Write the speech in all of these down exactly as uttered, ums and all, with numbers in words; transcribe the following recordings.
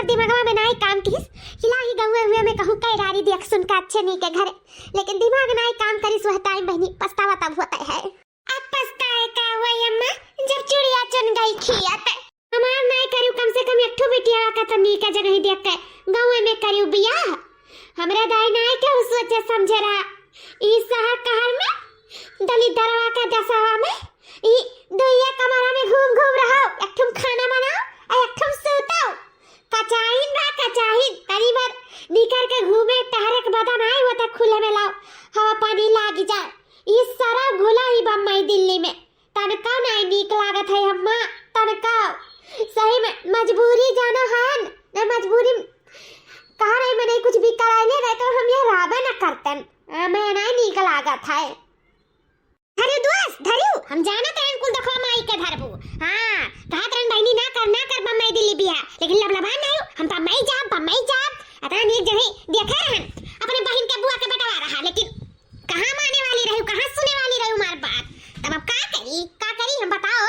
दिमागवा में नाई काम किस, कि लाही गौवे हुए में कहूँ कई रारी देख सुन के अच्छे नीके घरे, लेकिन दिमाग नाई काम करिस वह टाइम बहिनी, पछतावा तब होता है। अब पछताए का हुआ अम्मा, जब चुड़िया चुन गई खियत। हमार नाई करियो, कम से कम एक ठो बिटिया का तो नीके जगह देख के गौवे में करियो बियाह। हमरे दाई नाई केहू सोचे समझे रहा। ई शहर कहर में दलिद्दरवा का दसवा में ई दुइया कमरा में घूम घूम रहो, एक ठुम खाना बनाओ और एक ठुम सूतो। कचाहिन बा कचाहिन, तनी भर निकर के घूमे टहरे के बदन आई, वो तक खुले में लाओ, हवा पानी लागी जाए। ई सरफ घुला ई बम्बई दिल्ली में तनका नाई नीक लागत है अम्मा, तनका। सही में मजबूरी जानो है न, मजबूरी कहा रही, मैंने कुछ भी कराई ले रहे तो हम ये राबे न करतन। आ, मैं नाई नीक लागत है। धरू दोस्त, धरू, हम जानत रहन कुल दखवा माई के धरबू। हाँ, कहत रहन बहिनी ना कर, ना कर बम्बई दिल्ली बियाह, लेकिन लबलबान नहीं, हम बम्बई जाब, बम्बई जाब। अतना नीक जगह देखे रहन, अपने बहिन के बुआ के बेटवा रहा, लेकिन कहाँ माने वाली रही, कहाँ सुने वाली रही हमार बात। तब अब का करी, का करी हम बताओ?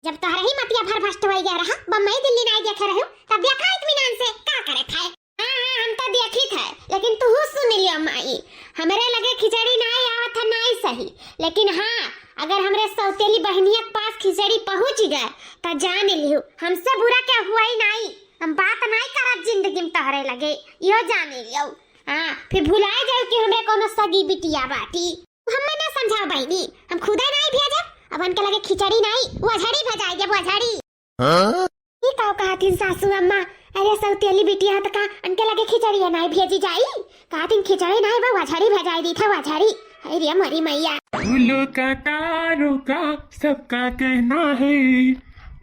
जब तोहरा ही मतिया भर भ्रष्ट होई गया रहा, बम्बई दिल्ली नाई देखे रहू, तब देखा इत्मीनान से का करे खाए। हाँ, हाँ, हम तो देखी थे, लेकिन तू सुन लियो माई, हमरे लगे खिचड़ी नाई आवत है नाई सही, लेकिन हाँ, अगर हमरे सौतेली बहनिया के पास खिचड़ी पहुँच गए, तो जान लियो, हमसे बुरा क्या हुआ ही नाई। हम बात नाई करब जिंदगी में तोहरे लगे, यो जान लियो। हाँ, फिर भुलाए जाओ कि हमरे कोनो सगी बिटिया बाटी। हमें ना समझाओ बहिनी, हम खुदे नाई भेजब। अब उनके लगे खिचड़ी नाई, वझड़ी भेजाई देब, वझड़ी। हाँ? ई का कहतिन सासू अम्मा? अरे सौतेली बिटिया त का उनके लगे खिचड़ी नाई भेजी जाई? कहतिन खिचड़ी नाई बा, वझड़ी भेजाई दी था, वझड़ी। अरे मोरी मैया। फूलों का तारों का सबका कहना है,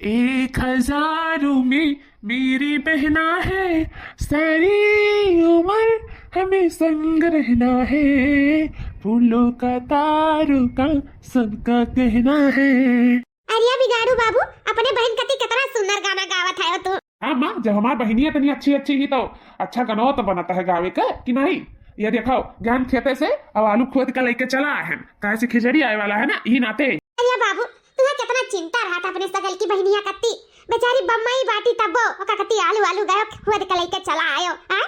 एक हजारों में मेरी बहना है, सारी उम्र हमें संग रहना है, फूलों का तारों का सबका कहना है। अरे बिगाड़ू बाबू, अपने बहिन कती कितना सुंदर गाना गावत है तू। हाँ माँ, जब हमार बहिनिया इतनी अच्छी अच्छी ही तो अच्छा गाना तो बनता है गावे का कि नहीं? ये देखो, गहन खेते से अब आलू खोद के लेके चला है, काहे से खिचड़ी आए वाला है ना, यही नाते। अरे बाबू, तुहे कितना चिंता रहा था अपने सगल की बहिनिया कत्ती। बेचारी बम्बई बाटी तब्बो ओका कत्ती आलू आलू गयो खुद के लेके चला आयो, हाँ?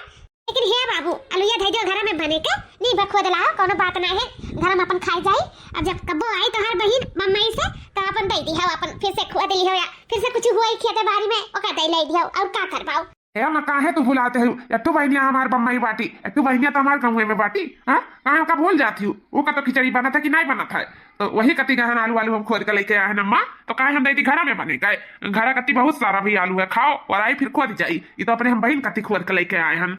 लेकिन हे बाबू, अलुया धै दियो घर में बने के, नी बा खुद लाओ, कोनो बात ना है, घर में अपन खाए जाई। अब जब कब्बो आई तोहार बहिन बम्बई से, तो अपन दे दी हो, अपन फिर से खुद ली हो या फिर से कुछ हुआ ही खेते बारी में, ओका दे ले दियो, और का कर पाओ? ए माँ, काहे तू भुलाते हो? एक ठो बहिनिया हमार बम्बई बाटी, एक ठो बहिनिया तो हमार गाँव में बाटी। हाँ, काहे ओका भूल जाती हो? ओका तो खिचड़ी बनत है कि नहीं बनत है? तो वही कत्ती गहन आलू आलू हम खोद के लेके आए हैं अम्मा, तो काहे हम दे दी घरा में बने? काहे घरा कत्ती बहुत सारा भी आलू है, खाओ और आई फिर खोद जाई। ये तो अपने हम बहिन कत्ती खोद के लेके आए हैं।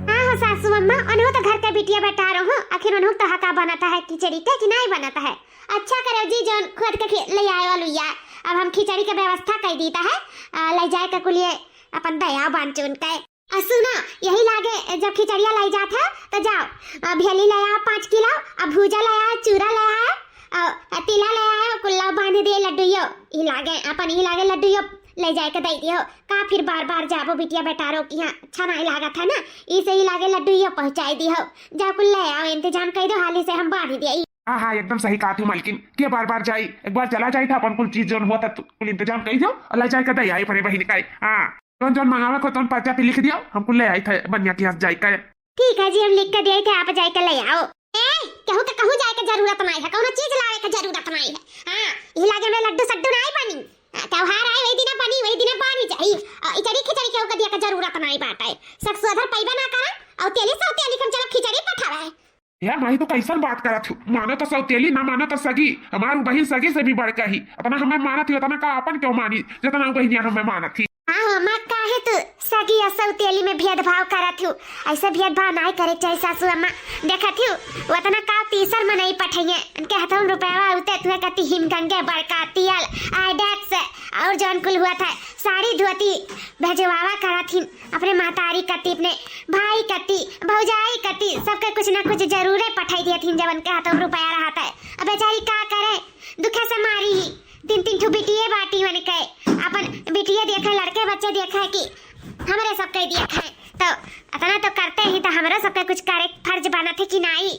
हाँ हो सासू अम्मा, उन्हों तो घर के बिटिया बेटा रहो, आखिर उन्हों तो हका बनता है खिचड़ी के कि नहीं बनता है? अच्छा करो जी, जौन खोद के खि-, ले आए वालू या, अब हम खिचड़ी के व्यवस्था कर दीता है, आ, ले जाए के कुलिए अपन दया बांचून के। आ सुना, यही लागे जब खिचड़िया लाई जात है, तो जाओ, आ, भेली ले आओ पाँच किलो, आ भूजा ले आओ, चूरा ले आओ, आ, आ तिला ले आओ, कुल्ला बांध दिए लड्डूयो, ई लागे, अपन ई लागे लड्डूयो ले जाए के दे दियो। का फिर बार बार जाबो बिटिया बेटारो की यहाँ, अच्छा नहीं लागत है ना, इसे ही लागे लड्डूयो पहुँचाई दियो। जाओ कुल ले आओ, इंतजाम कर दो, हाली से हम बांध दिए। हाँ, हाँ, एकदम सही कहा तू मलकिन, के बार बार जाई, एक बार चला जाई था, अपन कुल चीज जौन होता तू कुल इंतजाम कर दो और ले जाए के दे आई अपने बहिन का। हाँ। जौन जौन मंगावे को तौन पर्चा पे लिख दियो, हम कुल ले आई थे बनिया के यहाँ जाई के। ठीक है जी, हम लिख के दिए थे, आप जाई के ले आओ। ए, केहू के कहूँ जाए के जरूरत नहीं है, कौनो चीज लावे के जरूरत नहीं है। हाँ, ई लागे में लड्डू सड्डू नहीं बनी। हाँ, त्योहार आए वही दिना बनी, वही दिना बनी जाई। आ, इचड़ी खिचड़ी केहू के दिया के जरूरत नहीं बाटे। सब सोधर पैबे ना करा, और तेली सौ तेली हम चलो खिचड़ी पठावे। यार माई, तो कैसन बात करत हूँ? मानो तो सौतेली, ना मानो तो सगी। हमार उ बहिन सगी से भी बढ़ के ही। अतना हमें मानत ही, अतना का अपन क्यों मानी, जितना उ बहिनिया हमें मानत ही। हाँ हो माँ, काहे तू सगी और सौतेली में भेदभाव करत हूँ? ऐसे भेदभाव नहीं करे चाहे सासू अम्मा। देखत हूँ, वो अतना का तीसर मनई पठइए, उनके हाथों में रुपया उते तुहे कती हिमगंगे बड़का तियल, आइडेक्स और जौन कुल हुआ था, साड़ी धोती भेजवावा करत ही। अपने महतारी कती, अपने भाई कती, भौजाई कती, सबके कुछ ना कुछ जरूरे पठाई दिया थी, जब उनके हाथों में रुपया रहत है। अब बेचारी का करे, दुखे से मारी ही। तीन तीन ठो बिटिये बाटी मन के, अपन बिटिये देखे, लड़के बच्चे देखे कि हमरे सबके देखे, तो अतना तो करते ही तो हमरो सबके कुछ करे फर्ज बनत है कि नाई।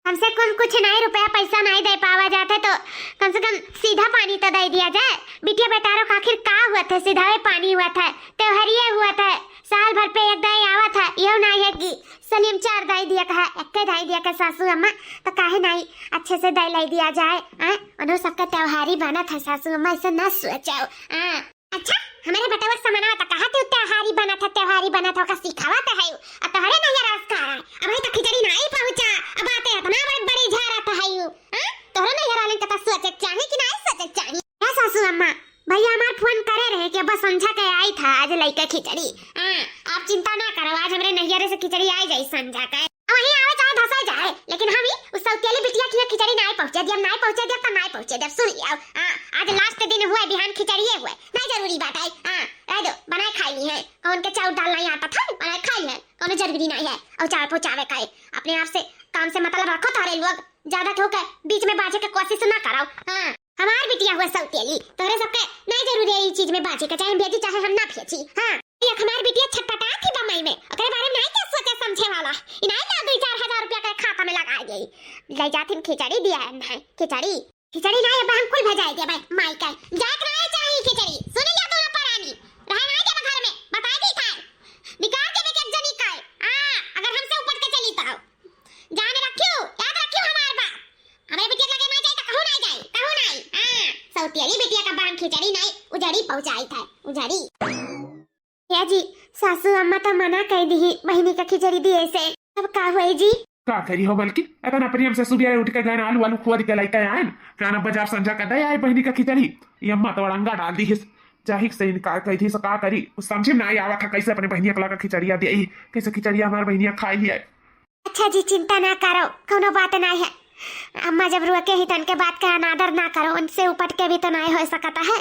हमसे कम कुछ नहीं, रुपया पैसा नहीं दे पावा जाता है, तो कम से कम सीधा पानी तो दे दिया जाए, बिटिया बेटारो का आखिर का हुआ था? सीधा ही पानी हुआ था, त्योहारिये हुआ था, साल भर पे एक दाई आवत है, यो ना है कि सलीम चार दाई दिया का है, एक्के दाई दिया का सासू अम्मा, तो काहे नाई अच्छे से दाई लाई दिया जाए, हैं? उन्हों सबका त्योहारी बनत है सासू अम्मा, ऐसे ना सोचो, हाँ। अच्छा, हमारे बेटवा के समानवा तो कहा थे त्योहारी बनत है, त्योहारी बनत है, ओका सिखावा तो है, और तोहरे नैहर आस का रहा है, अब तो खिचड़ी नाई पहुँचा, अब बातें इतना बड़ी बड़ी झारत है, हाँ? तोहरे नैहर वाले के तो सोचे चाही कि नाई सोचे चाही? ए सासू अम्मा, भैया हमार फोन करे रहे कि अब संझा के आई था आज लइके खिचड़ी। हाँ, आप चिंता ना करो, आज हमरे नैहरे से खिचड़ी आई जाई संझा के। अब वहीं आवे चाहे धसा जाए, लेकिन हम ही उस सौतेली बिटिया की खिचड़ी नाई पहुँचे दियब, नाई पहुँचे दियब तो नाई पहुँचे दियब। सुन लिया, हाँ, आज लास्ट दिन हुए, बिहान खिचड़िए हुए, नाई जरूरी बात है। हाँ, रह दो, बनाए खाई ली है। कौन के चाउर दाल नहीं आता था, बनाए खाई है, कौनो जरूरी नहीं है। और चार पहुँचावे का है, अपने आप से काम से मतलब रखो तारे लोग, ज्यादा केहू के बीच में बाजे के कोशिश ना करो। हाँ। हमार बिटिया हुआ सौतेली, तोहरे सबके नहीं जरूरी है ई चीज में बाजे के, चाहे हम भेजी चाहे हम ना भेजी। हाँ, एक हमार बिटिया छटपटात ही बम्बई में, ओकरे बारे में नहीं क्या सोचे समझे वाला। ई नहीं ना दुई चार हजार रुपया के खाता में लगा दे। ले जाथिन खिचड़ी दिया है, नहीं खिचड़ी, खिचड़ी नहीं, अब हम कुल भेजाए दे भाई माई का। जात नहीं चाहिए खिचड़ी, सुन लिया दोनों परानी, रहे नहीं देबा घर में, बता दी था, निकाल देबे के एक जनी का। हाँ, अगर हमसे उपट के चली तो। जाने रखियो, याद रखियो हमार बात। हमरे बिटिया के लगे ना जाए तो कहूँ ना जाए, कहूँ ना। हाँ, सौतेली बिटिया का बांग खिचड़ी नहीं, उजड़ी पहुँचाई था, उजड़ी। या जी, सासू अम्मा तो मना कर दी बहिनी का खिचड़ी दिए से, अब का हुई जी? का करी हो बल्कि, इतना प्रेम से सुबह उठ के गए आलू आलू खोद के लेके आए, कहना बाजार संझा का दे आए बहिनी का खिचड़ी, ये अम्मा तो अड़ंगा डाल दी है, जाहिर से इनकार कर दी, सो का करी, कुछ समझ में नहीं आवा था कैसे अपने बहिनिया के लगा खिचड़िया दे, कैसे खिचड़िया हमार बहिनिया खाई लिया। अच्छा जी, चिंता ना करो, कोनो बात ना है। अम्मा जब रोके ही तो उनके बात का अनादर ना करो, उनसे उपट के भी तो नहीं हो सकता है।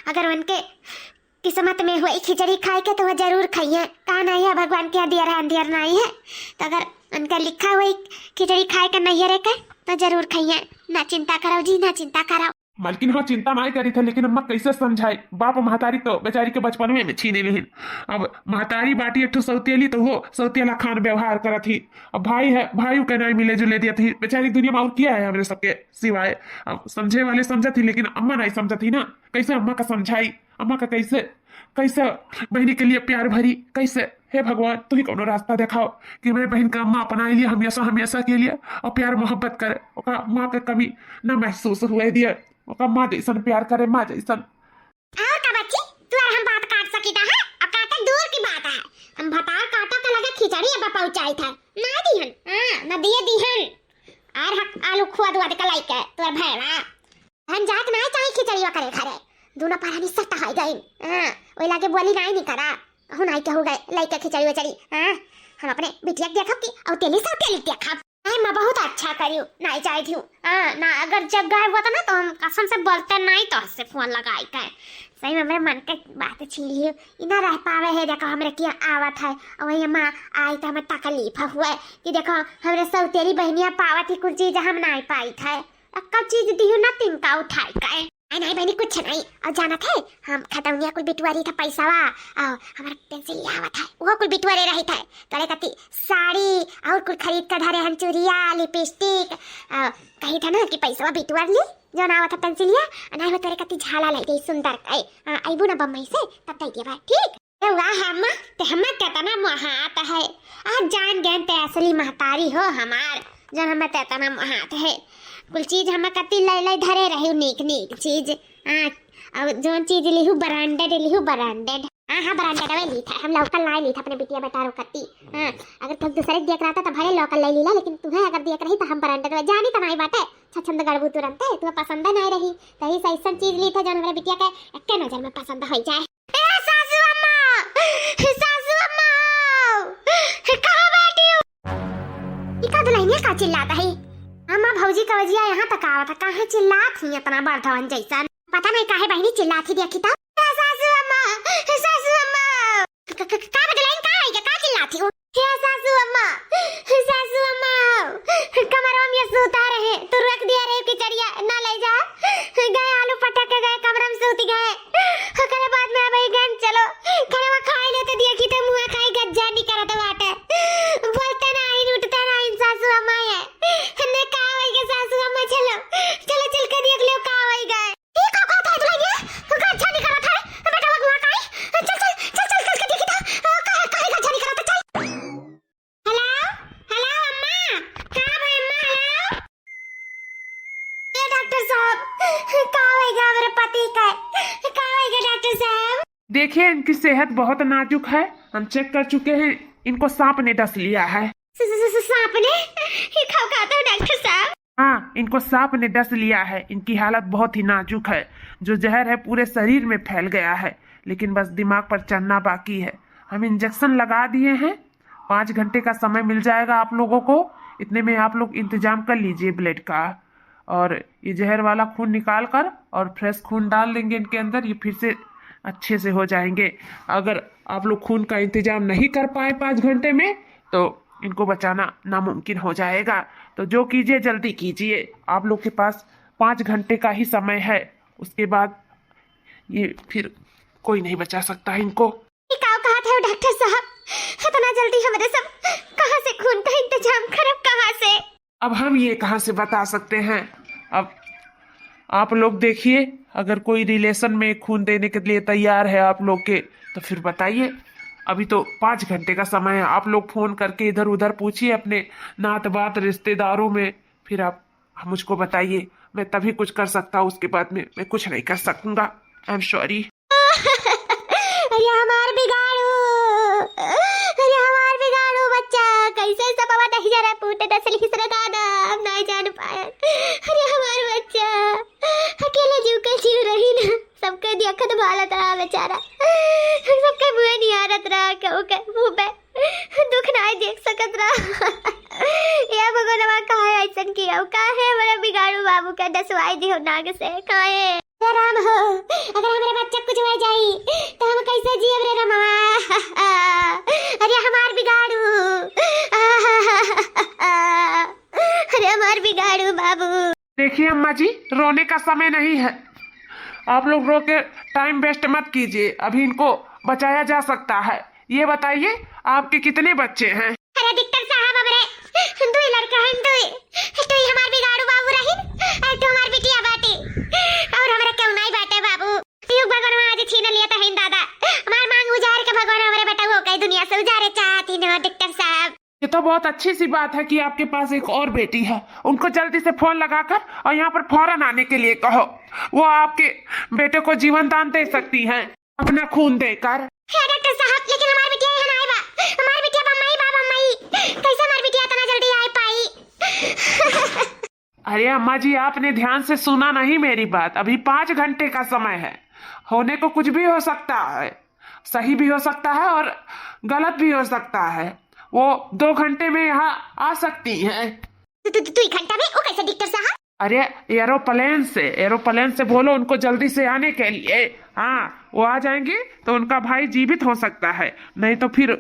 अगर उनके किस्मत में हुई खिचड़ी खाए के तो वो जरूर खाइए। का नहीं है भगवान के अंधियर है, अंधियर नहीं है। तो अगर उनका लिखा हुई खिचड़ी खाए के नहीं है के तो जरूर खाइए। ना चिंता करो जी, ना चिंता करो। मलकिन हो चिंता नाई करी थे, लेकिन अम्मा कैसे समझाई? बाप महतारी तो बेचारी के बचपनवे में छीने लेहिन। अब महतारी बाटी एक ठो सौतेली तो हो सौतेला खान व्यवहार करत ही। अब भाई है, भाई के नाई मिले जुले दियत ही। बेचारी दुनिया में और किया है हमरे सबके सिवाय? अब समझे वाले समझत ही, लेकिन अम्मा नाई समझत ही ना। कैसे अम्मा का समझाई? अम्मा का कैसे, कैसे बहिनी के लिए प्यार भरी? कैसे? हे भगवान, तू ही कोनो रास्ता देखाओ कि मेरे बहन का अम्मा अपना लिए हमेशा, हमेशा के लिए और प्यार मोहब्बत करे, ओका माँ के कमी न महसूस हुए दिए। ओका माँ जैसन प्यार करे, माँ जैसन। और का बच्ची, तू और हम बात काट सकी था, हाँ? अब काटे दूर की बात है। हम भतार काटो के लगे खिचड़ी अब पहुँचाई था। ना दिहन, हाँ, ना दिए दिहन। और हक आलू खुआ दुआ दे कलाई के, तू और भैया। हम जात ना चाही खिचड़िया करे घरे। दोनों परानी सट हाय गइन। हाँ, ओई लागे बोली नाई निकरा। कहूँ नाई कहू गए, लइके खिचड़ी उचड़ी। हाँ, हम अपने बिटिया के देखब कि और तेली से तेली देखब। नहीं, मैं बहुत अच्छा करियो, नाई जाए थियो। हाँ, ना अगर जब गायब होता ना तो हम कसम से बोलते नाई तो से फोन लगाई थे। सही में मेरे मन के बात छीन लियो। ई ना रह पावे है, देखो हमरे किया आवत है। और वही माँ आई तो हमें तकलीफ हुए कि देखो हमरे सौतेली बहनिया पावत ही कुल चीज हम नाई पाई थे। अक्का चीज दियो ना तिनका उठाई का। नहीं, नहीं बहनी, कुछ नहीं। और जानत है, हम खतौनिया कुल बिटुआरी था पैसावा, और हमारा पेंसिल आवत है, वो कुल बिटुआरे रही था। तोरे कती साड़ी और कुल खरीद के धरे हन, चूड़िया, लिपस्टिक, और कही था ना कि पैसावा बिटुआर ली, जो ना आवत है पेंसिलिया, और नहीं हो तोरे कती झाला लाई दे सुंदर का। आ, अइबू ना बम्बई से, तब दे देबा, ठीक? ए वाह अम्मा, ते हमें तेतना मोहात है। आज जान गए ते असली महतारी हो हमार, जन हमें तेतना मोहात है। कुल चीज हमें कती लै लै धरे रही, नीक नीक चीज। हाँ, अब जोन चीज लिहू branded, लिहू branded। हाँ, हाँ, branded वे ली था, हम local ना ली था अपने बिटिया बेटा रो कती। हाँ, अगर तुम दूसरे के दिया रहता तो भले local ले लीला, लेकिन तुम्हें अगर दिया रही तो हम branded वे जानी तो नहीं बाटे। छछंद गड़बू तुरंत है, तुम्हें पसंद नहीं रही, तही से ऐसा चीज ली था जो हमारे बिटिया के एक नजर में पसंद हो जाए। ए सासू अम्मा, सासू अम्मा, कहाँ बैठी हो? ई का दुल्हनिया का चिल्लात है? अम्मा भौजी का वजिया यहाँ तक आवत है, काहे चिल्लात ही इतना बरधवन जैसन? पता नहीं काहे बहिनी चिल्लात ही, देखी तो। ए सासू अम्मा, सासू अम्मा। क-, क-, का बे दुल्हन, का है, का चिल्लात ही हो? हे सासू अम्मा, सासू अम्मा, कमरवा में सूता रहे, तू रख दिया रहे खिचड़िया, ना ले जा। गए आलू पटक के गए, कमरा में सूत गए। ओकरे बाद में अब गन चलो, खाना खाए ले तो दिया कि ते मुँह खाई गज्जा नहीं करत बाटे। बोलते नहीं, उठते नहीं सासू अम्मा ये। ने का होई के सासू अम्मा, चलो, चलो चल के देख लो का होई गए। ई का कहत है दुल्हनिया? का देखिए, इनकी सेहत बहुत नाजुक है, हम चेक कर चुके हैं, इनको सांप ने डस लिया है। स-, स-, स-, सांप ने? ये खाओ खाते हो डॉक्टर साहब? हाँ, इनको सांप ने डस लिया है। इनकी हालत बहुत ही नाजुक है। जो जहर है पूरे शरीर में फैल गया है, लेकिन बस दिमाग पर चढ़ना बाकी है। हम इंजेक्शन लगा दिए हैं, पाँच घंटे का समय मिल जाएगा आप लोगों को। इतने में आप लोग इंतजाम कर लीजिए ब्लड का, और ये जहर वाला खून निकाल कर और फ्रेश खून डाल देंगे इनके अंदर, ये फिर से अच्छे से हो जाएंगे। अगर आप लोग खून का इंतजाम नहीं कर पाए पाँच घंटे में, तो इनको बचाना नामुमकिन हो जाएगा। तो जो कीजिए, जल्दी कीजिए, आप लोग के पास पाँच घंटे का ही समय है, उसके बाद ये फिर कोई नहीं बचा सकता है इनको। ये काव कहत है डॉक्टर साहब, इतना जल्दी हमरे सब कहाँ से खून का इंतजाम करब, कहाँ से? अब हम ये कहाँ से बता सकते हैं? अब आप लोग देखिए, अगर कोई रिलेशन में खून देने के लिए तैयार है आप लोग के, तो फिर बताइए। अभी तो पाँच घंटे का समय है, आप लोग फोन करके इधर उधर पूछिए अपने नात बात रिश्तेदारों में, फिर आप, आप मुझको बताइए, मैं तभी कुछ कर सकता हूँ, उसके बाद में मैं कुछ नहीं कर सकूंगा। आई एम सॉरी। अरे हमार बिगाड़ू, अरे हमार बिगाड़ू बच्चा, कैसे सपवा दहिजरा फूट डसलिस रे दादा, हम नाहीं जान पाए। अरे हमार बच्चा, अकेले जीव के जीव रही ना, सबके देखत भालत रहा बेचारा, सबके मुँह निहारत रहा, केहू के मुँह पे दुख नाहीं देख सकत रहा। या भगवानवा, काहे ऐसन किया, काहे हमारे बिगाड़ू बाबू के डसवाई दियो नाग से, काहे? हे राम हो, अगर हमरे बच्चा कुछ हो जाई, तो हम कैसे जियब रे रमवा? अरे हमार बिगाड़ू, अरे हमार बिगाड़ू बाबू। देखिए अम्मा जी, रोने का समय नहीं है, आप लोग रो के टाइम वेस्ट मत कीजिए, अभी इनको बचाया जा सकता है। ये बताइए, आपके कितने बच्चे हैं? अरे डॉक्टर साहब, हमरे दुई लड़का हैं, दुई। दुई हमार बिगाड़ू बाबू रहिन, और दुई हमार बिटिया बाटी, और हमरे केहू नाहीं बाटे बाबू। युग भगवान आज छीन लिया तहिन दादा, हमार मांग उजार के भगवान हमरे बेटा हो गए दुनिया से उजारे चाहती ना डॉक्टर साहब। ये तो बहुत अच्छी सी बात है कि आपके पास एक और बेटी है। उनको जल्दी से फोन लगाकर और यहाँ पर फौरन आने के लिए कहो। वो आपके बेटे को जीवन दान दे सकती हैं, अपना खून देकर। हे डॉक्टर साहब, लेकिन हमार बिटिया यहाँ ना आए बा। हमार बिटिया बम्बई बा, बम्बई। कैसे हमार बिटिया इतना जल्दी आए पाई? अरे अम्मा जी, आपने ध्यान से सुना नहीं मेरी बात। अभी पाँच घंटे का समय है, होने को कुछ भी हो सकता है, सही भी हो सकता है और गलत भी हो सकता है। वो दो घंटे में यहाँ आ सकती हैं। दु-, दु-, दु-, दुई घंटा में? वो कैसे डॉक्टर साहब? अरे एरोप्लेन से, एरोप्लेन से बोलो उनको जल्दी से आने के लिए। हाँ, वो आ जाएंगे तो उनका भाई जीवित हो सकता है, नहीं तो फिर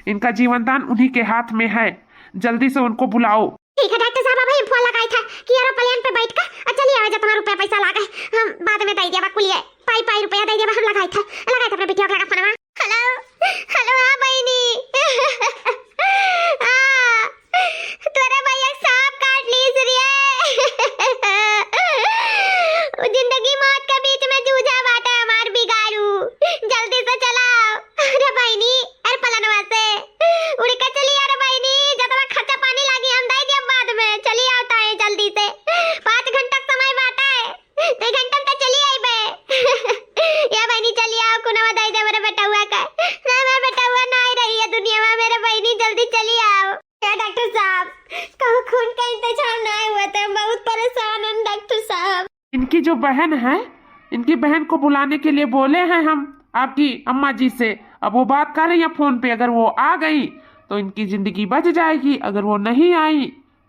इनका जीवनदान उन्हीं के हाथ में है। जल्दी से उनको बुलाओ। ठीक है डॉक्टर साहब, अबहीं फोन लगाई था कि एरोप्लेन पे बैठ के आ चली आवे, जितना रुपया पैसा लागे हम बाद में दे देबा कुलिये, पाई पाई रुपया दे देबा। हम लगाई था, लगाई था अपने बिटिया के लगा फोनवा। हेलो, हेलो, हाँ बहिनी। हाँ, तोरे भैया के सांप काट लीस रे। उ जिंदगी मौत के बीच में जूझा बाटे हमार बिगाड़ू। जल्दी से चलाओ। अरे बहिनी, अरे पलनवा से उड़ के चली आ रे बहिनी, जतना खर्चा पानी लागी हम दे देब बाद में। चली आओ ताई जल्दी से, पाँच घंटा के समय बाटे, दो घंटा में तो चली आइबे। या बहिनी चली आओ, खुनवा दे दे मेरे बेटउआ का। ना मेरे बेटउआ ना आई रही है दुनिया में, मेरे बहिनी जल्दी चली आओ। या डॉक्टर साहब, कहूँ खून का इंतजाम ना हुआ तो हम बहुत परेशान हैं डॉक्टर साहब। इनकी जो बहन है, इनकी बहन को बुलाने के लिए बोले हैं हम आपकी अम्मा जी से। अब वो बात कर रही है फोन पे, अगर वो आ गई तो इनकी जिंदगी बच जाएगी, अगर वो नहीं आई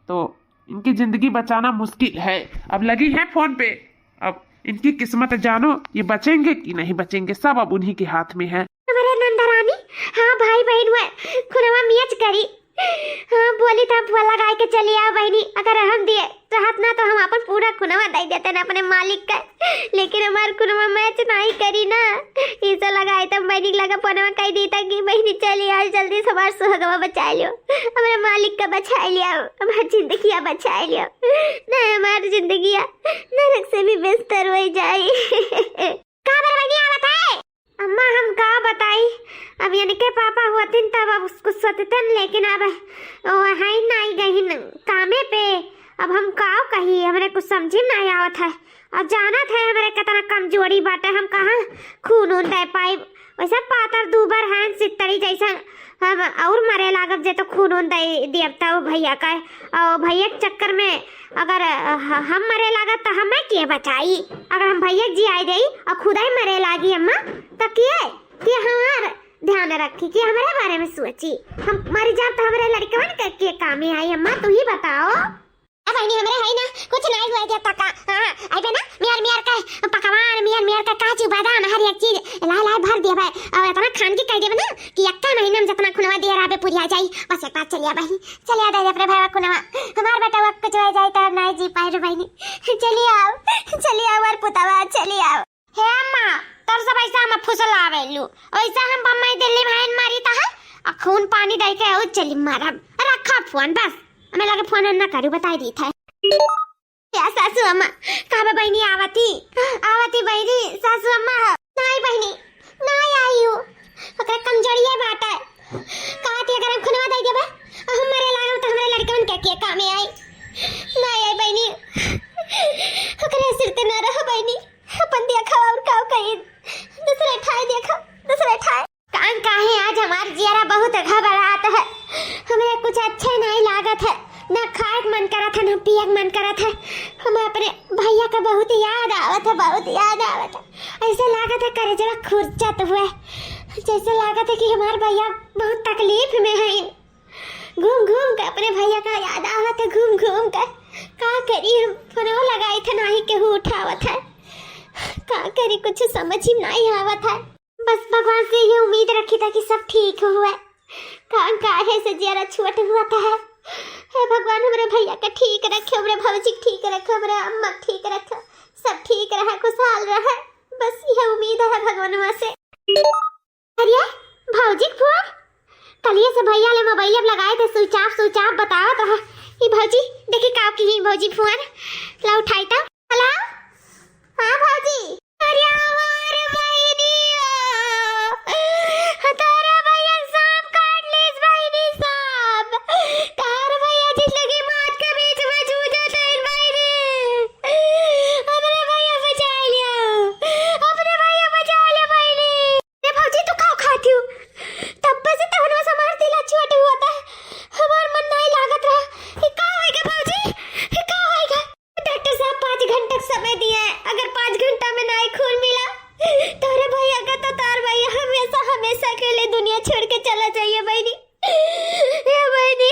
तो इनकी जिंदगी बचाना मुश्किल है। अब लगी है फोन पे, अब इनकी किस्मत जानो, ये बचेंगे कि नहीं बचेंगे, सब अब उन्हीं के हाथ में है। हमारे नंदरानी, हाँ भाई बहिन हुआ, खुनवा मियाच करी। हाँ, बोली था फोन लगाए के चली आओ बहिनी, अगर हम दिए रहत ना तो हम अपन पूरा खुनवा दे देते ना अपने मालिक का, लेकिन हमार खुनवा मैच नहीं करी ना। इसे लगाए तो बहिनी के लगा फोनवा कह दी था कि बहिनी चली आओ जल्दी से, हमार सुहगवा बचा लियो, हमारे मालिक का बचा लियो, हमार जिंदगिया बचा लियो, नहीं हमार जिंदगिया नरक से भी बेहतर हो जाए। का बरबैया आवत है? अम्मा, हम का बताई, अब इनके पापा होतिन तब अब उसको सोचतन, लेकिन अब वो है नाई गहिन कामे पे। अब हम का कही, हमरे कुछ समझे में नाई आवत है। अब जानत है हमरे कितना कमजोरी बाटे, हम कहाँ खून ऊन दे पाइब। वैसे पातर दूबर हैं, सितड़ी जैसन। हम और मरे लागब जे तो खून ऊन दे देब तब भैया का। और भैया के चक्कर में अगर, अ, ह-, हम मरे लागब तो हमें के बचाई? अगर हम भैया के जियाई देई और खुद ही मरे लागी अम्मा, तो के, के हमार ध्यान रखी, के हमरे बारे में सोची? हम मर जाब तो हमरे लड़कवन के, के कामे आई अम्मा, तू ही बताओ। ए बहिनी, हमरे है ना, कुछ नाई हुआ देता का? हाँ, अइबे ना, मियर मियर के पकवान, मियर मियर के काजू बादाम, हर एक चीज लाए लाए भर देबे। और इतना खान की कह देबे ना कि एक्का महीना में जितना खुनवा दिया रहबे पुरिया जाई। बस एक बार चलिया बहिनी, चलिया दे दे अपने भाई खुनवा। हमार बेटा वो कुछ हो जाए तो नाई जी पाए रे बहिनी। चलिया आओ, चलिया आओ, और पुतवा, चलिया आओ। हे अम्मा, तब सब ऐसा हम फुसलावेलू, वैसा हम बम्बई दिल्ली में आइन मारी ता है, आ खून पानी दे के आऊ चली मारब। रखा फोन बस, हमें लगे फोन ना करू, बताई दी था। या सासू अम्मा, कहबे बहिनी आवती, आवती बहिनी, सासू अम्मा। नाई बहिनी, नाई आई हूँ, ओकरा कमजोरिया बात है। कहती अगर हम खुनवा दे देबे, हम मरे लागब तो हमरे लड़कन के, के कामे आई? नाई आई बहिनी, ओकरे सिर ते ना रहो बहिनी। अपन देखा और का कही, दूसरे ठाई देखा, दूसरे ठाई। कान काहे आज हमार जियरा बहुत घबरात है, हमें कुछ अच्छे नहीं लागत है, ना खाए के मन करत है, ना पिए के मन करत है। हमें अपने भैया का बहुत याद आवत है, बहुत याद आवत है। ऐसे लागत है करेजवा खुरचत हुए, जैसे लागत है कि हमार भैया बहुत तकलीफ में है। घूम घूम के अपने भैया का याद आवत है, घूम घूम के। का करी, हम फोनवा लगाई थे, नाही केहू उठावत है। का करी, कुछ समझ ही नाही आवत है। बस भगवान से ये उम्मीद रखी था कि सब ठीक हुए। का, का है से जियरा छोट हुआ था है। हे भगवान, हमरे भैया का ठीक रखे, हमरे भौजी के ठीक रखे, हमरे अम्मा के ठीक रखे, सब ठीक रहे, खुशहाल रहे। बस यह उम्मीद है भगवानवा से। अरे भौजी के फोन, कलिए से भैया ले मोबाइल अब लगाए थे, switch off, switch off बतावत है। ई भौजी, देखी का की ही भौजी फोन ला उठाई तो। हेलो, हाँ भौजी। अरे हमार बहिनी हो, तोरा भैया सांप काट लीस बहिनी, सांप। तोर भैया जिंदगी मौत के बीच में जूझत हईन बहिनी। अपने भैया बचा लिया, अपने भैया बचा लिया बहिनी। ए भौजी, तू का खाती हो? तब्बे से तहनवा से हमार दिला चोट हुआ था, हमार मन नहीं लागत रहा। ये का होएगा भौजी? ये का होएगा? डॉक्टर साहब पाँच घंटा का समय दिए हैं, अगर पाँच घंटा में नहीं खून मिला, तोरे भैया का तो तोर भैया हमेशा, हमेशा के लिए दुनिया छोड़ के चला जाइए बहिनी। ए बहिनी।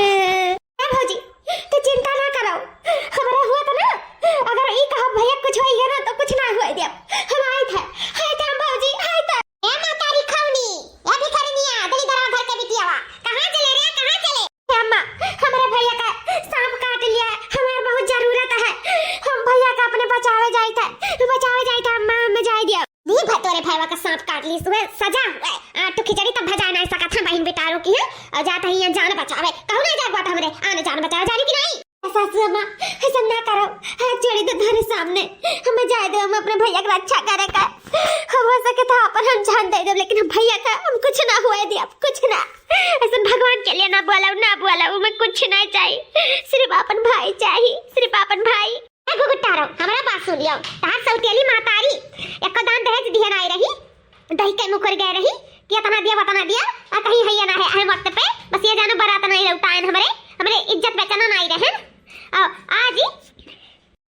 ए भौजी, तू चिंता ना करो, हमरा हुआ था ना, अगर ई कहा भैया कुछ होई है ना तो कुछ ना हुआ दिया। हम आए थे, आए थे हम भौजी, आए थे। ए मातारी खौनी, ए भिखारिनिया, दलिदरवा घर के बिटियावा, कहाँ चले रे, कहाँ चले? ए अम्मा, हमरे भैया का सांप काट लिया है, हमार बहुत जरूरत है, हम भैया का अपने बचावे जाइत है, बचावे जाइत है अम्मा, हमें जाए दिया। दी भा तोरे भैया का सांप काट ली, सुबह सजा हुए। आ, तू खिचड़ी तब भजाए ना सकत हम बहिन बेटारों की है, और जाता ही यहाँ जान बचावे, कहू ना जाए बात हमरे, आने जान बचावे, जाने की नहीं? सासू अम्मा, ऐसा ना करो, हाथ जोड़ी तो तोरे सामने, हमें जाए दो, हम अपने भैया की रक्षा करे का, हम हो सके तो अपन हम जान दे दो, लेकिन हम भैया का हम कुछ ना हुए दे, अब कुछ ना। ऐसा भगवान के लिए ना बोला, ना बोला, मैं कुछ नहीं चाहिए, सिर्फ अपन भाई चाहिए, सिर्फ अपन भाई। ए गुगुटारो, हमरा बात सुन लियो। तहार सौतेली महतारी एको दान दहेज दिहे नाई रही, दही के मुकर गए रही कि इतना दिया, उतना दिया, आ कहीं है या ना है, है वक्त पे, बस ये जानो बारात नाई लौटाएन हमरे, हमरे इज्जत बेचना नाई रहन। और आज ही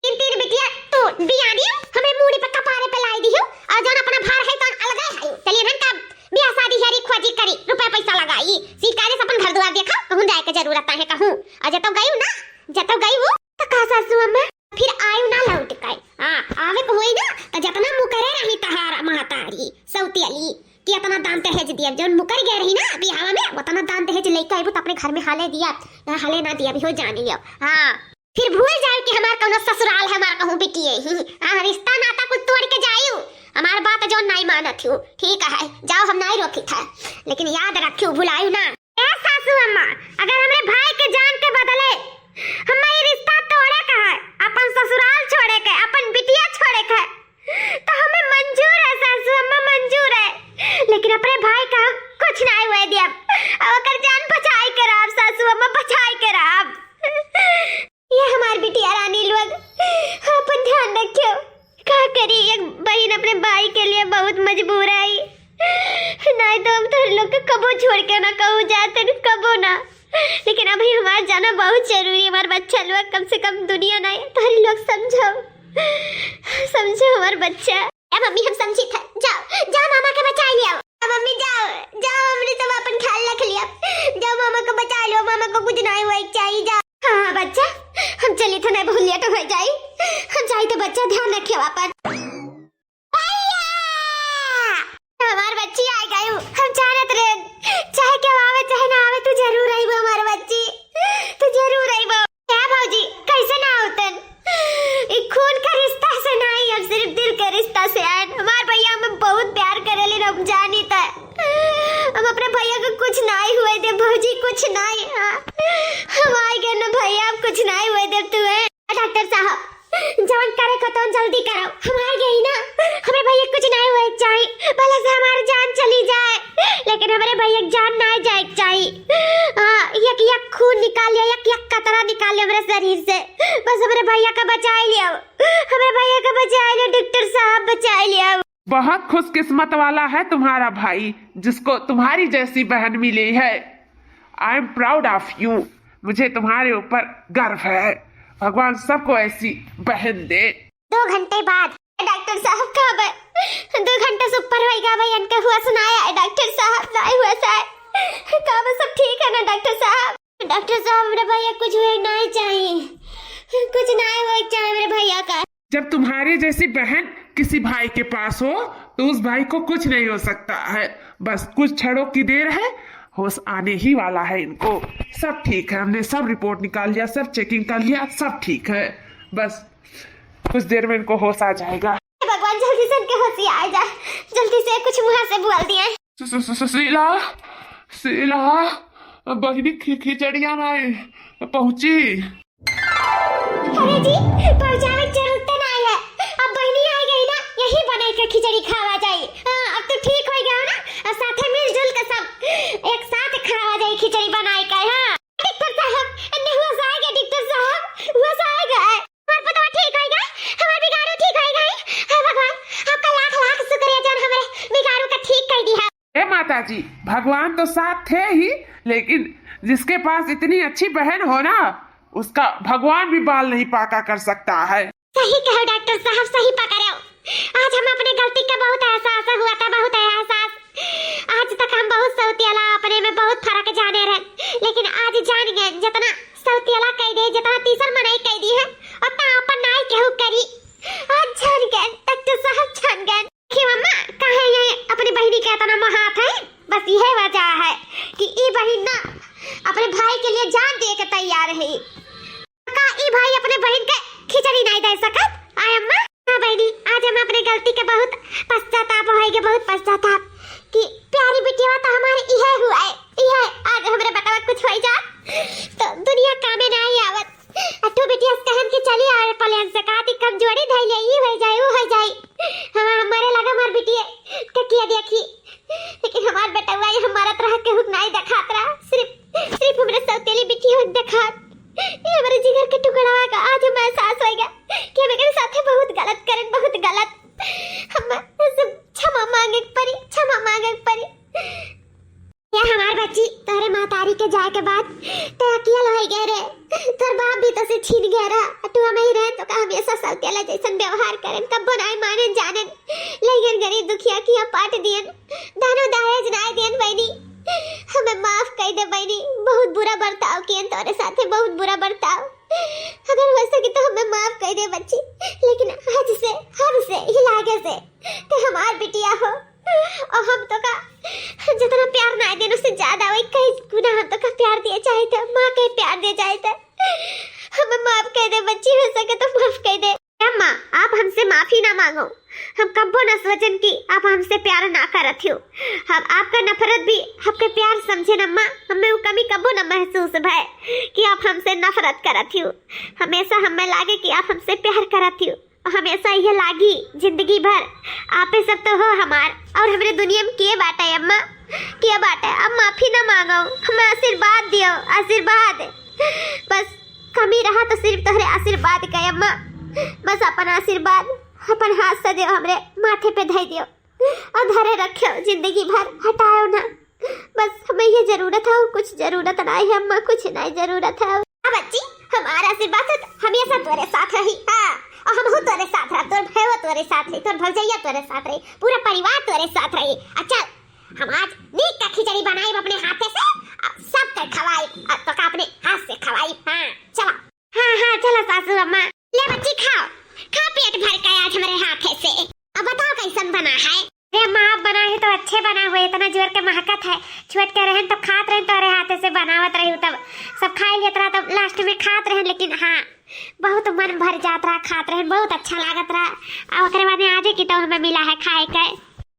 तीन तीन बिटिया तू बिया दियो, हमरे मूड़ी पे कपारे पे लाई दियो, और जौन अपना भार है तौन अलगे है। चलिए ना, तब बिया शादी हेरी खोजी करी, रुपया पैसा लगाई, सीकारे से अपन घर दुआर देखा, कहूँ जाए के जरूरत है कहूँ। और जब तो गई ना, जब तो गई वो, तो का सासू अम्मा? फिर आयु ना लौट के। हाँ, आवे के होई ना, तो जतना मुकरे रही तहार महतारी, सौतेली, कि इतना दान दहेज दिया, जौन मुकर गए रही ना बियाह में, उतना दान दहेज लेके आइबू तो अपने घर में हाले दिया, ना हाले ना दिया, भी हो जान लियो। हाँ, फिर भूल जाए कि हमार कौनो ससुराल है, हमार कहूँ बिटिये ही। हाँ, रिश्ता नाता कुछ तोड़ के जायू, हमार बात जौन नाई मानत हूँ, ठीक है, जाओ, हम नाई रोकी था, लेकिन याद रखियो, भुलायू ना। ए सासू अम्मा, अगर हमरे भाई के जान के बदले हमें ये रिश्ता तोड़े का है, अपन ससुराल छोड़े के, अपन बिटिया छोड़े के है, तो हमें मंजूर है सासू अम्मा, मंजूर है, लेकिन अपने भाई का हम कुछ नहीं हुए दिया। अब अगर जान बचाए के रहा सासू अम्मा, बचाए के रहा। ये हमार बिटिया रानी लोग, अपन ध्यान क-, कबो छोड़ के ना कहूँ जाते न, कबो ना। लेकिन अभी हमार जाना बहुत जरूरी है, हमार बच्चा लोग, कम से कम दुनिया ना है, तोहरी लोग समझो, समझो हमार बच्चा। ए मम्मी, हम समझी था, जाओ, जाओ मामा के बचाई लियाओ। ए मम्मी, जाओ, जाओ, हमने सब अपन ख्याल रख लिया, जाओ मामा को बचाई लियाओ, मामा को कुछ नहीं हुआ चाहिए, जाओ। हाँ, हाँ, बच्चा, हम चली थे, नहीं बहुत लेट हो जाई, हम जाई तो बच्चा ध्यान रखियो अपन। भैया! हमार बच्ची आ गई, हम जानत रहे, चाहे केहू आवे, चाहे ना आवे, तू जरूर अइबो हमार बच्ची, तू जरूर अइबो। क्या भौजी, कैसे ना होतन? ई खून का रिश्ता से नहीं, हम सिर्फ दिल के रिश्ता से आए। हमार भैया हमें बहुत प्यार करेले, हम जानी त हम अपने भैया को कुछ नहीं हुए दे भौजी, कुछ नहीं। हाँ, हम आए गए ना भैया, अब कुछ नहीं हुए दे तू है। डॉक्टर साहब, जवन करे को तवन जल्दी करो, हम आ गई ना, हमरे भैया कुछ नहीं हुए चाही, भले से हमार जान चली जाए, लेकिन हमरे भैया के जान ना जाए चाही। हाँ, एक एक खून निकाल लिया, एक एक कतरा निकाल लिया हमरे शरीर से, बस हमरे भैया का बचाई लियो, हमरे भैया का बचाई लियो, डॉक्टर साहब बचाई लियो। बहुत खुशकिस्मत वाला है तुम्हारा भाई, जिसको तुम्हारी जैसी बहन मिली है। I am proud of you। मुझे तुम्हारे ऊपर गर्व है। भगवान सबको ऐसी बहन दे। दो घंटे बाद। डॉक्टर साहब, कब है? दो घंटे से ऊपर होइगा भाई, इनके हुआ सुनाया है डॉक्टर साहब, नहीं हुआ साहब। कब है, सब ठीक है ना डॉक्टर साहब? डॉक्टर साहब, मेरे भैया कुछ हुए नहीं चाहिए, कुछ नहीं हुए चाहिए मेरे भैया का। जब तुम्हारे जैसी बहन किसी भाई के पास हो, तो उस भाई को कुछ नहीं हो सकता है। बस कुछ क्षणों की देर है, होश आने ही वाला है इनको। सब ठीक है, हमने सब रिपोर्ट निकाल लिया, सब चेकिंग कर लिया, सब ठीक है। बस कुछ देर में इनको होश आ जाएगा। भगवान, जल्दी से इनके होश आ जाए, जल्दी से कुछ मुंह से बोल दिए। सु-, सु-, सु-, सु-, शीला, शीला, बहिनी खि-, खिचड़िया नहीं पहुंची। अरे जी, पहुंचावे के जरूरत तो नहीं है। अब बहिनी आ गई ना, यही बनाई के खिचड़ी खावा जाई। हाँ, अब तो ठीक हो गया ना, और साथे मिलजुल के सब एक साथ खावा जाई खिचड़ी बनाई के। हाँ, डॉक्टर साहब, एन्ने हुआ से आ गया, डॉक्टर साहब, हुआ से आ गया। हमार पतवा ठीक हो गया, हमार बिगाड़ू ठीक हो गई। हे भगवान, आपका लाख लाख शुक्रिया जौन हमारे बिगाड़ू का ठीक कर दिया। हे माता जी, भगवान तो साथ थे ही, लेकिन जिसके पास इतनी अच्छी बहन हो ना, उसका भगवान भी बाल नहीं पाका कर सकता है। सही कहो डॉक्टर साहब, सही पकड़ो। आज हम अपने गलती का बहुत एहसास हुआ था, बहुत एहसास। आज तक हम बहुत सौतियला अपने में बहुत फर्क जाने रहे, लेकिन आज जान गए, जितना सौतियला कह दे, जितना तीसर मनई कह दी है, उतना अपन नाई केहू करी। आज जान गए डॉक्टर साहब, जान गए। देखी मम्मा, काहे ये अपनी बहिनी के इतना महात है? बस यह वजह है कि ई बहिन ना अपने भाई के लिए जान दिए के तैयार है। का ई भाई अपने बहिन के खिचड़ी नहीं दे सकत? आय अम्मा, हाँ बहिनी, आज हम अपने गलती के बहुत पश्चाताप होइगे, बहुत पश्चाताप कि प्यारी बिटिया तो हमारे इहे हुआ है, इहे आज हमरे बेटवा कुछ हो जात तो दुनिया कामे नहीं आवत। आ तू बिटिया से कहन के चली आवे पलेन से, कहती कमजोरी धइले, ई हो जाए, ऊ हो जाए। हम, हमारे लगा हमार बिटिया के किया देखी, लेकिन हमार बेटवा ये हमारा तरह के हुक नहीं देखात रहा, सिर्फ, सिर्फ हमरे सौतेली बिटिया हुक देखात। ये हमारे जिगर के टुकड़वा का आज हम एहसास होइगा कि हम एकरे साथे बहुत गलत करन, बहुत गलत। हम सब क्षमा मांगे के परी, क्षमा मांगे के परी। या हमार बच्ची, तोहरे महतारी के जाए के बाद ते अकियल होई गए रे। तोर बाप भी तोसे छीन गया रहा। तू हम ही रहन तो का हमेशा सौतेला जैसन व्यवहार करन, कब्बो नाय मानन जानन। लेकिन गरीब दुखिया किया पाट दियन, दानो दहेज नाय दियन बहिनी। हमें माफ कर दे बहिनी, बहुत बुरा बर्ताव कियन तोरे साथे, बहुत बुरा बर्ताव। अगर हो सके तो हमें माफ कर दे बच्ची, लेकिन आज से, आज से, ही लागे से ते हमार बिटिया हो। और हम तो का जितना प्यार ना देन, उससे ज्यादा वही कई गुना हम तो का प्यार दिए चाहे थे, माँ के प्यार दिए चाहे थे। हमें माफ कर दे बच्ची, हो सके तो माफ कर दे। अम्मा, आप हमसे माफी ना मांगो। हम कब्बो ना सोचन कि आप हमसे प्यार ना करत हो। हम आपका नफरत भी आपके प्यार समझेन अम्मा। हमें वो कमी कब्बो ना महसूस भय कि आप हमसे नफरत करत हो। हमेशा हमें लागे कि आप हमसे प्यार करत हो। हमेशा यह लागी जिंदगी भर आपे सब तो हो हमार, और हमरे दुनिया में के बाटे अम्मा, के बाटे? अब माफी ना मांगो, हमें आशीर्वाद दियो, आशीर्वाद। बस कमी रहा तो सिर्फ तोहरे आशीर्वाद का अम्मा, बस अपन आशीर्वाद अपन हाथ से दियो, हमरे माथे पे धई दियो और धरे रखियो जिंदगी भर, हटायो ना। बस हमें ये जरूरत है, और कुछ जरूरत नाहीं है अम्मा, कुछ नाहीं जरूरत है। हाँ बच्ची, हमारा आशीर्वाद है, हमेशा तोरे साथ रही। हाँ, और हमहू तोरे साथ रह, तोर भैया तोरे साथ रही, तोर भौजैया तोरे साथ रही, पूरा परिवार तोरे साथ रही। अच्छा, हम आज नीक का खिचड़ी बनाई अपने हाथे से, और सबके खवाई, और तोका अपने हाथ से खवाई। हाँ, चला। हाँ, हाँ, चला सासू अम्मा। ले बच्ची खाओ, खा पेट भर के आज हमरे हाथे से। अब बताओ कैसन बना है? अरे अम्मा, आप बनाए हैं तो अच्छे बना हुए, इतना जोर के महकत है। छोट के रहन तो खात रहन तोरे हाथे से बनावत रही, तब सब खाई लेत रहा, तब last में खात रहन, लेकिन हाँ, बहुत मन भर जात रहा खात रहन, बहुत अच्छा लागत रहा। और ओकरे बाद में आजे की तो हमें मिला है खाए के।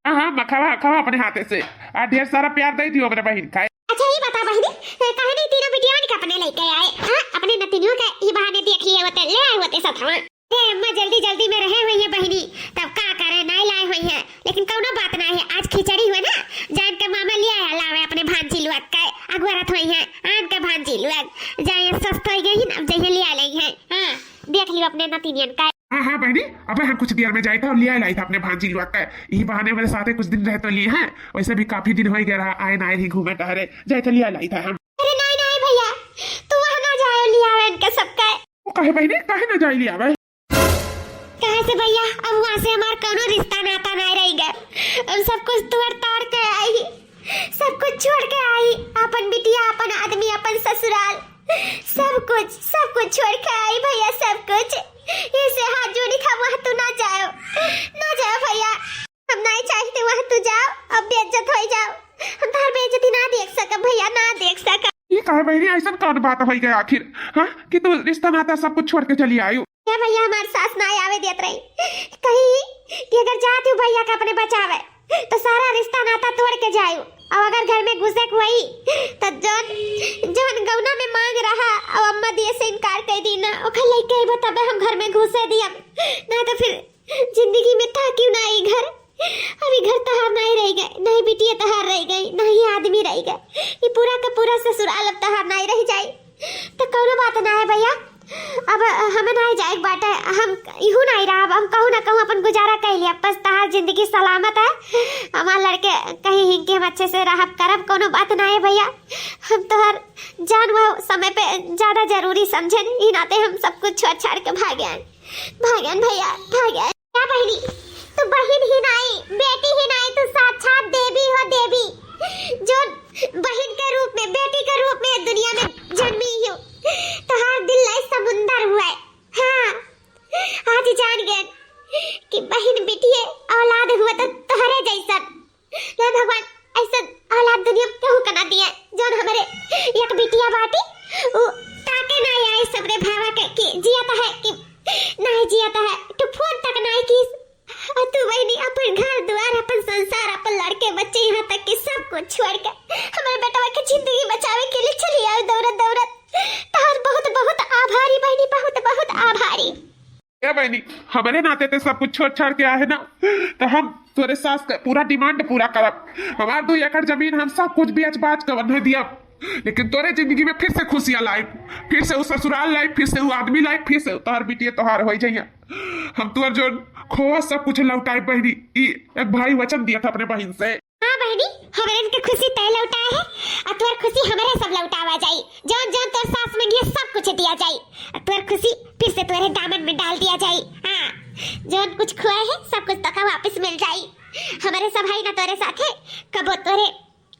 हाँ, हाँ, अम्मा, खावा, खावा अपने हाथे से। आ, ढेर सारा प्यार दे दियो हमरे बहिन खाए। अच्छा, ये बता बहिनी, ए, काहे नहीं तीनों बिटियान के अपने लेके आए? हाँ, अपने नतिनियों के ई बहाने देख लिए होते, ले आए होते साथ में। ए, अम्मा जल्दी जल्दी में रहे हुई है बहिनी, तब का करे, नहीं लाए हुई है, लेकिन कौनो बात नहीं है। आज खिचड़ी हुए ना, जान के मामा ले आया लावे अपने भांजी लुआ के, अगुआरत हुई है, आन के भांजी लुआ जाए, सस्त हो गई ना, अब जइहे ले आ लई है। हाँ, देख लियो अपने नतिनियन का। हाँ, हाँ बहिनी, अबे हम कुछ देर में जाइत है और लिया लाइत है अपने भांजी लुआ के। यही बहाने मेरे साथे कुछ दिन रह तो लिए हैं, वैसे भी काफी दिन हो ही गया रहा, आए ना आए ही घूमे टहरे, जाइत है लिया लाइत है हम। अरे नहीं, नहीं भैया, तू वहाँ ना जाओ, लिया आवे इनके सबके। वो काहे बहिनी, काहे ना जाए लिया आवे? काहे से भैया, अब वहाँ से हमार कौनो रिश्ता नाता नहीं रह गए। हम सब कुछ तोड़ ताड़ के आई, सब कुछ छोड़ के आई, अपन बिटिया, अपन आदमी, अपन ससुराल, सब कुछ, सब कुछ छोड़ के आई भैया, सब कुछ। इसे हाथ जोड़ी था, वहाँ तू ना जाओ, ना जाओ भैया, हम नहीं चाहते वहाँ तू जाओ, अब बेइज्जत हो जाओ, हम तार बेइज्जती ना देख सकब भैया, ना देख सकब। ये काहे बहिनी, ऐसन कौन बात हो गया आखिर, हाँ, कि तू रिश्ता नाता सब कुछ छोड़ के चली आयु? क्या भैया, हमार सास ना आवे देत रही, कही कि अगर जाती हूँ भैया के अपने बचावे, तो सारा रिश्ता नाता तोड़ के जायु। अब अगर घर में घुसे के हुई, तो जौन, जौन गौना में मांग रहा, अब अम्मा दिए से इनकार कर दी ना, ओकर लेके अइबो तबे हम घर में घुसे दियब, ना तो फिर जिंदगी में ताकियो ना ई घर। अब ई घर तहार नहीं रह गए, नहीं बिटिया तहार रह गई, नहीं आदमी रह गए। ई पूरा का पूरा ससुराल अब तहार नहीं रह जाई। तो कौनो बात ना है भैया, अब हमें नहीं जाए के बाटे, हम इहू नहीं रहब, हम कहूँ ना कहूँ अपन गुजारा कर लिया, बस तहार जिंदगी सलामत है। हमार लड़के कहीं हिंके हम अच्छे से रहब करब, कौनो बात ना है भैया। हम तोहर जान वो समय पे ज्यादा जरूरी समझेन, ई नाते हम सब कुछ छोड़ छाड़ के भागे आए, भागे आए भैया, भागे आए। क्या बहिनी, तू बहिन ही नाई, बेटी ही नाई, तू साक्षात देवी हो देवी, जो बहिन के रूप में, बेटी के रूप में दुनिया में जन्मी हो। तोहार दिल लाई समुंदर हुआ है। हाँ, आज जान गए कि बहिन बिटिये औलाद हुआ तो तोहरे जैसन। हे भगवान, ऐसन औलाद दुनिया में केहू के ना दिए। जौन हमरे एक बिटिया बाटी, उ ताके ना आए सबरे भावा के कि जियत है कि नहीं जियत है, तो फोन तक नहीं कीस। और तू बहिनी अपन घर दुआर, अपन संसार, अपन लड़के बच्चे, यहाँ तक कि सब कुछ छोड़ के हमरे बेटवा के जिंदगी बचावे के लिए चली आए दौड़त दौड़त। तोहर बहुत बहुत आभारी बहिनी, बहुत बहुत आभारी। ए बहिनी, हमरे नाते ते सब कुछ छोड़ छाड़ के आए है ना, तो हम तोरे सास का पूरा demand पूरा करब। हमार दो एकड़ जमीन हम सब कुछ बेच बाच के उन्हें दियब, लेकिन तोरे जिंदगी में फिर से खुशियाँ लाइब, फिर से उ ससुराल लाइब, फिर से उ आदमी लाइब, फिर से तोहर बिटिया तोहार हो जाइए। हम तोहर जो खोवा सब कुछ लौटाइब बहिनी, ई एक भाई वचन दिया था अपने बहिन से। हाँ बहिनी, हमरन के खुशी तय लौटाए है, और तोर खुशी हमरे सब लौटावा जाई। जौन जौन तोर सास मंगिए सब कुछ दिया जाई, और तोर खुशी फिर से तोरे दामन में डाल दिया जाई। हाँ, जौन कुछ खोए है सब कुछ तोका वापस मिल जाई। हमरे सब है ना तोरे साथे, कबो तोरे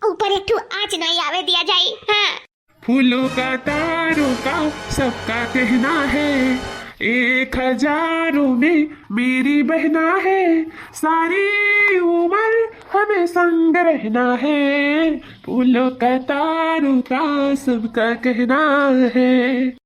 ऊपर एक ठो आँच नहीं आवे दिया जाई। हाँ। फूलों का तारों का सबका कहना है, एक हजारों में मेरी बहना है, सारी उम्र हमें संग रहना है। फूलों का तारों का सबका कहना है।